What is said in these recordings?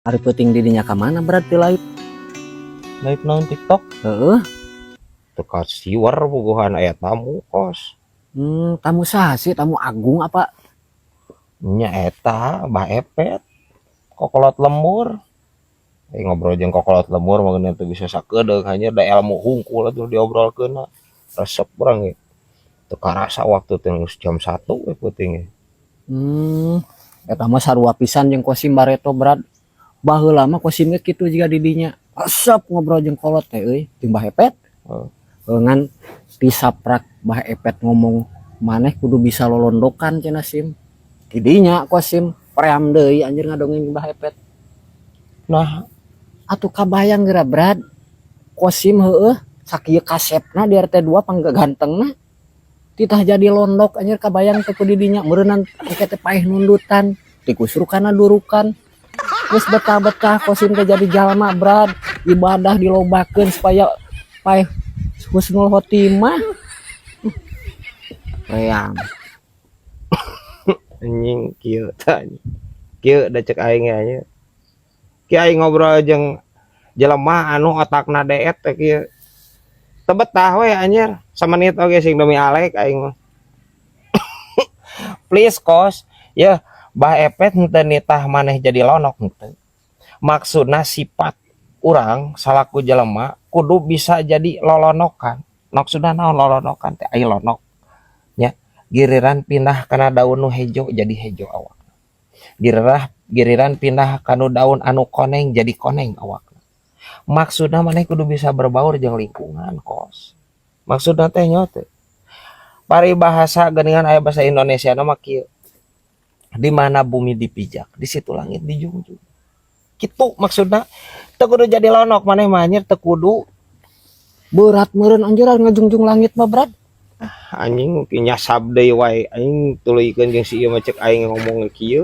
Ari peuting didinya ka mana berarti live? Live naon, TikTok? Heeh. Teu kasiwar, puguhan aya tamu, Kos. Tamu saha sih? Tamu agung apa? Nya eta Bah Epet. Kokolot lembur. Eh, ngobrol jeung kokolot lembur mah geuna teu bisa sakedeung, hanya da ilmu hungkul atuh diobrolkeunna. Resep urang ge. Teu karasa waktu teh geus jam 1 we peuting ge. Eta mah sarua pisan jeung Kosim bareto, Brad. Baheula mah Kosim ge kitu jiga didinya. Resep ngobrol jeung kolot teh euy, jeung Bah Epet. Heeh. Ngan tisaprak Bah Epet ngomong, "Maneh kudu bisa lolondokan," cenah, Sim. Didinya Kosim pream deui anjir ngadongeng jeung Bah Epet. Nah, atuh kabayang geura, Brad. Kosim heueuh sakieu kasepna di RT 2, panggagantengna. Titah jadi londok anjir, kabayang teh ku didinya meureunnan engke teh paeh nundutan, tikusruk kana durukan. Geus betah-betah Kosim teh jadi jalma, Brad, ibadah dilobakeun supaya paeh husnul khotimah. Pream. Anjing kieu tah. Kieu da cek aing ge nya. Kieu aing ngobrol jeung jelema anu otakna deet teh kieu. Teu betah we anjir. Samenit oge sing demi alek aing mah. Please, Kos, ya Bah Epet henteu nitah maneh jadi lonok, henteu. Maksudna sifat urang salaku jelema kudu bisa jadi lolonokan. Maksudna naon lolonokan teh? Ai lonok nya giliran pindah kana daun nu hejo jadi hejo awak. Giliran pindah kanu daun anu koneng jadi koneng awak. Maksudna maneh kudu bisa berbaur jeung lingkungan, Kos. Maksudna teh nya teh. Paribahasa geuningan aya bahasa Indonesia mah kieu. Di mana bumi dipijak, di situ langit dijunjung. Kitu maksudna. Teu kudu jadi lonok maneh mah anjir, teu kudu. Berat meureun anjir ngajungjung langit mah, Brad. Anjing nyasab deui wae aing tuluykeun jeung si ieu mah, cek aing ngomong kieu.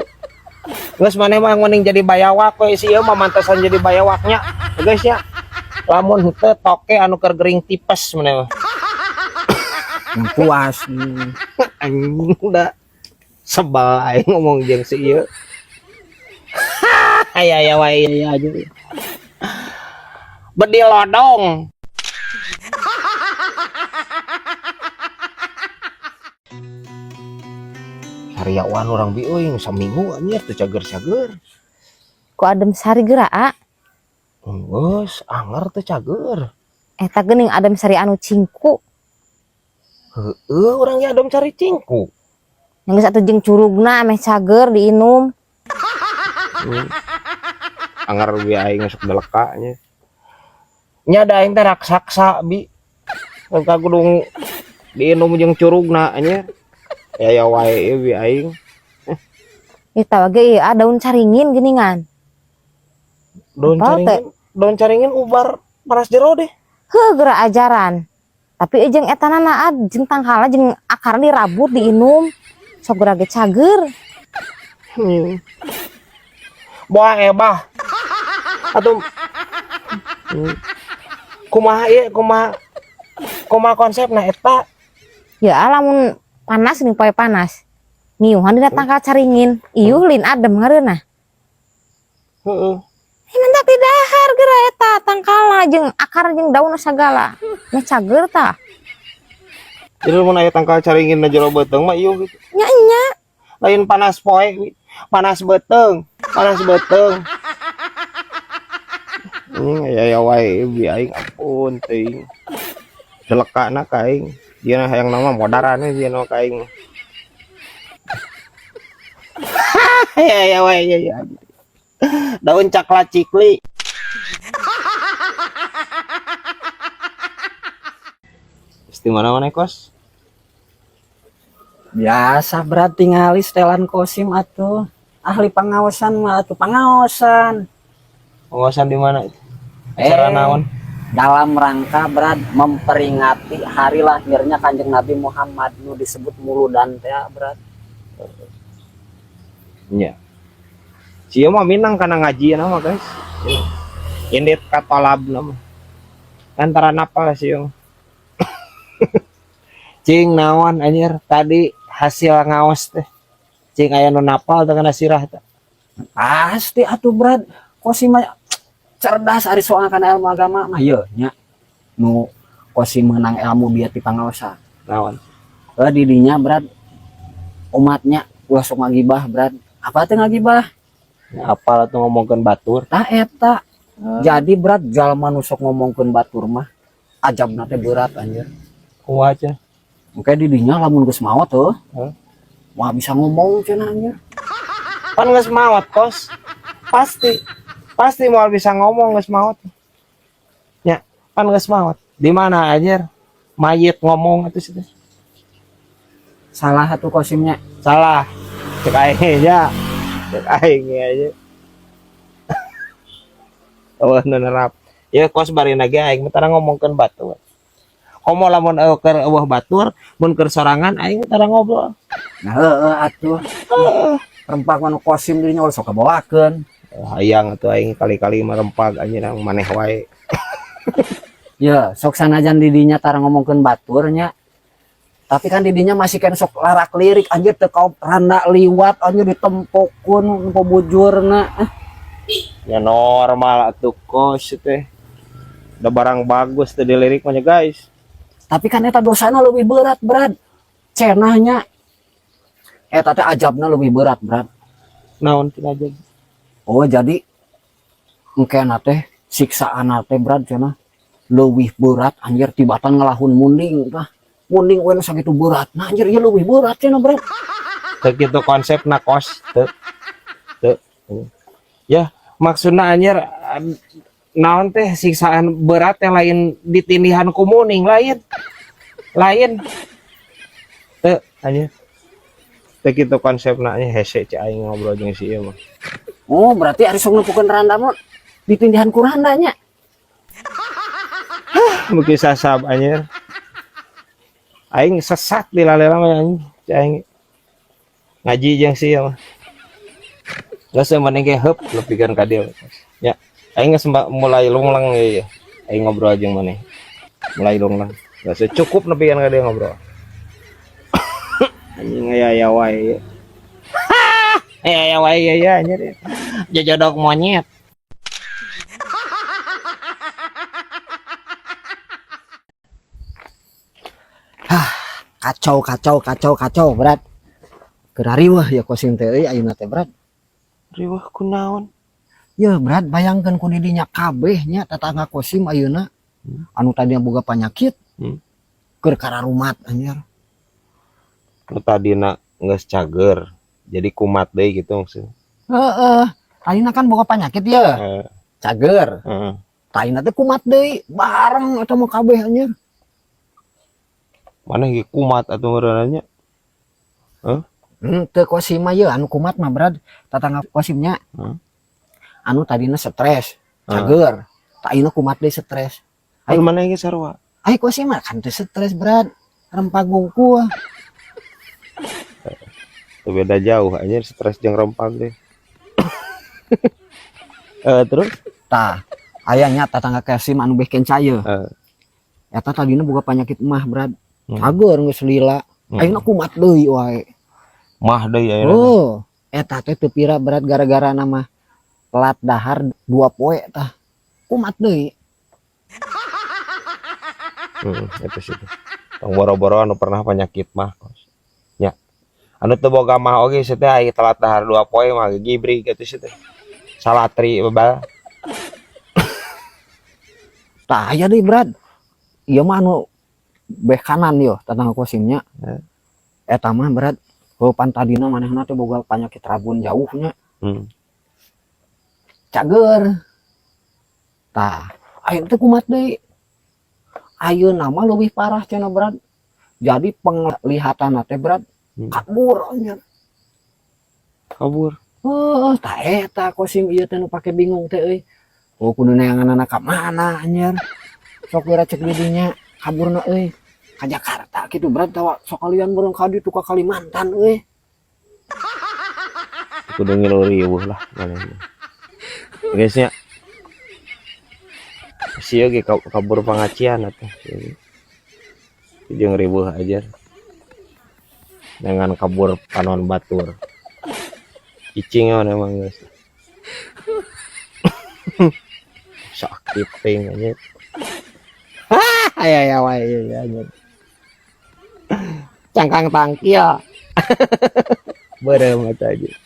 Geus, maneh mah mending jadi bayawak we, si ieu mah mantesan jadi bayawaknya. Geus nya. Lamun henteu toke anu keur gering tipes maneh mah. Yang puas. Anjing da sebal aing ngomong jeung si ieu. Aya aya wae Iya aja. Bedil lodong. Sariawan urang bi euy, saminggu anjir teu cager-cager. Ku adem sari geura, a? Geus anger teu cager. Eta geuning adem sari anu cingku. Heeh, urang ge adem sari cingku. Yang geus atuh jeung curugna meh cager diinum. Anger bi aing sok deleka nya. Nya da aing teh raksasa bi. Ka kudu diinum jeung curugna anjir. Ya ya wae ieu bi aing. Ih, tawa ge ieu, ah, daun caringin geuningan. Daun Apal teh? caringin, daun caringin ubar panas jero deh. Heuh, geura ajaran. Tapi jeung eta na, jeung tangkalna jeung akarna dirabut diinum. Sok geura ge cager. Boa ebah. Atuh. Kumaha ieu, kumaha kumaha konsepna eta? Ya lamun panas nih, poe panas. Ngiuhan dina tangkal caringin, iuh lin adem ngareunah. Heeh. Ih, mentak didahar geura eta tangkalna jeung akar jeung daunna sagala. Meh cager tah. Jadi mun aya tangkal caringin na jero beuteung mah ieu gitu. Nya nya. Lain panas poe, panas beuteung, panas beuteung. Ini aya aya wae bi aing, ampun teuing. Celekana ka aing. Dieuna hayang nama modaran we dieuna ka aing. Ya ya wae ya ya. Daun cakla cikli. Di mana-mana, Kos? Biasa, Brad, tingali setelan Kosim atuh. Ahli pangaosan mah atuh pangaosan. Pengawasan di mana itu? Acara Eh. naon? Dalam rangka, Brad, memperingati hari lahirnya Kanjeng Nabi Muhammad nu disebut Muludan teh, Brad. Nya. Sia mah minang kana ngaji mah, guys. Indit katolab mah. Antara napal sih. Cing naon anjir tadi hasil ngaos teh? Cing aya nu napal teh kana sirah teh? Pasti atuh, Brad. Kosim mah cerdas ari soal kana ilmu agama mah ye nya. Nu Kosim menang ilmu bieu ti pangaosan. Naon? Eh, didinya, Brad, umatnya ulah sok ngagibah, Brad. Apa teh ngagibah? Apal atuh ngomongkeun batur. Tah eta. Jadi, Brad, jalma nu sok ngomongkeun batur mah ajabna teh berat anjir. Kumaha cenah? Engke didinya lamun geus maot tuh. Hah? Wah, bisa ngomong cenah anjir. Pan geus maot, Kos. Pasti. Pasti moal bisa ngomong geus maot. Ya, pan geus maot. Di mana anjir? Mayit ngomong atuh situ. Salah satu Kosimnya. Salah. Cek aing nya. Cek aing aja. Oh, nu nerap. Ya kos bari ge aing mah tara ngomongkeun batur. Komo lamun keur euweuh batur, mun keur sorangan aing mah tara ngobrol. Nah, heeh atuh. Rempag mah nu Kosim dirinya ulah sok kabawakeun. Hayang atuh aing kali-kali merempag anjir nang maneh wae. Ya, sok sanajan didinya tara ngomongkeun baturnya. Tapi kan didinya masih kan sok larak lirik anjir, teu kaop randa liwat anjir, ditempokeun nempo bujurna. Ah, Ya normal atuh, Kos, teh. Udah barang bagus teh dilirik mah nya, guys. Tapi kan eta dosana lebih berat, Brad. Cenahnya eta teh ajabna lebih berat, Brad. Naon cenah aja? Oh, jadi engkena teh siksaan teh, Brad, cenah leuwih berat anjir tibatan ngalahun munding tah. Munding we nu sakitu berat. Nah anjir, ieu leuwih berat cenah, Brad. Teu kitu konsepna, Kos, teu. Teu. Ya, maksudna anjir naon teh siksaan berat teh lain ditindihan ku munding, lain. Lain. Teu anjir. Teu kitu konsepna nya, hese cek aing ngobrol jeung si ieu mah. Oh, berarti ari sok nempokeun randa mah ditindihan ku randa nya. Beuki sasab anjir. Aing sesat di lalela mah anjing. Cek aing ngaji jeung si ieu mah. Geus mending ge heup lepikeun ka dieu. Ya, aing geus mulai lungleng ieu. Aing ngobrol jeung maneh. Mulai lungleng. Geus cukup nepikeun ka dieu ngobrol. Anjing aya aya wae. Aya aya wae ya ya anjir. Jajodok monyet. Kacau, kacau, kacau, kacau, Brad. Keur riweuh ya Kosim teh euy ayeuna teh, Brad. Riweuh kunaon? Ya, Brad, bayangkeun ku didinya kabeh nya tetangga Kosim ayeuna anu tadinya boga penyakit keur kararumat anjir. Nu tadina geus cager jadi kumat deui gitu maksudnya. Heeh. Tadina kan boga penyakit ya. Cager. Tadina teh kumat deui bareng eta mah kabeh anjir. Mana ge kumat atuh meureunna nya? Heuh? Teu Kosim mah ye anu kumat mah, Brad, tetangga Kosimnya. Anu tadina stres, cager. Tadina kumat deui stres. Anu mana ge sarua? Ai Kosim mah kan teu stres, Brad. Rempag wungkul. Teu beda jauh anjir stres jeung rempag deh. Terus? Tah, aya nya tetangga Kosim anu beh kenca ye. Eta tadina boga penyakit mah, Brad. Cager geus lila. Ayeuna kumat deui wae. Mah deui ayeuna. Oh, eta teh teu pira, Brad, gara-gara nama telat dahar 2 poe tah. Kumat deui. Eta sih. Tong boro-boro anu pernah penyakit mah. Nya. Anu teu boga mah oge sih teh aya telat dahar 2 poe mah gibri gitu sih teh. Salatri bebal. Tah aya deui, Brad. Ieu mah anu beh kanan yo tetangga Kosimnya. Eta mah, Brad, heuh pan tadina manehna teh boga penyakit rabun jauhnya. Cager. Tah, ayeuna teh kumat deui. Ayeuna mah leuwih parah cenah, Brad. Jadi penglihatan teh, Brad, kabur anjir. Kabur. Heeh, tah eta Kosim ieu teh nu pake bingung teh euy. Oh, kudu neanganana ka mana anjir. Sok geura cek di dinya kaburna euy. Ka Jakarta kitu, Brad, tawa sakalian bareng ka ditu ka Kalimantan euy. Kudu ngilu riweuh lah maneh mah. Geus nya. Sia ge kabur pangacian atuh. Jeung riweuh aja. Dengan kabur panon batur. Cicing emang geus. Sok aktif teuing anjir. Hah, aya aya wae ieu anjir. Cangkang tangkil. Beureum eta anjir.